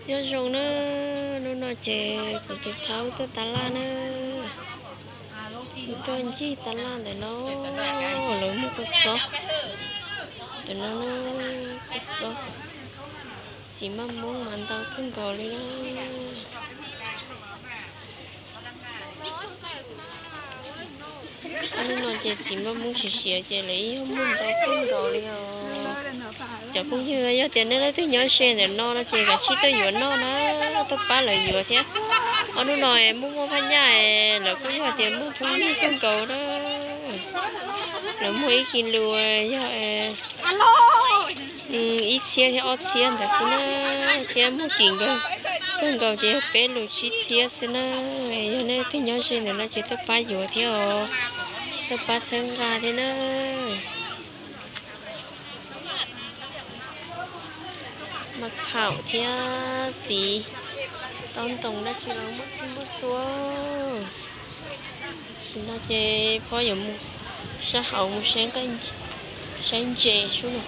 Nyob zoo na, hnub no ces kuv tus thaub tuaj tab laj na, tuaj ncig tab laj ntawm no, lawv muaj kua txob, ntawm no na, kua txob, txiv maj moob mas ntau kawg nkaus li na. Hnub no ces txiv maj moob siav siav ces lawv yeej muaj ntau kawg nkaus li os. Cov phooj ywg, yog tias nej leej twg nyob ze ntawm no no ces kav tsij tuaj yuav noj na, tuaj pab lawv yuav thiab. Ob hnub no muaj muaj phaj nyaj, lawv kuj yog tias muaj phooj ywg kawg nkaus na. Lawv muag ib kis lus yog ib txhiab thiab ob txhiab ntawd xwb na, thiab muag kim nkaus kawg nkaus ces yog peb lus tsib txhiab xwb na. Yog nej leej twg nyob ze ntawm no ces tuaj pab yuav thiab os, tuaj pab txhawb nqa thiab na. Maj phaum thiab txiv taub ntoos dab tsi los muaj txhij muaj txhua. Tam sim no ces phob yuav mus sab hauv mus saib ntses sub no.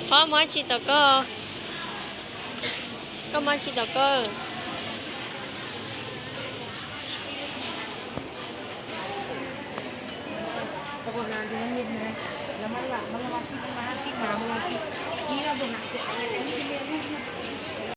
Phob, muaj dab tsi tom koj? Koj muaj dab tsi tom koj?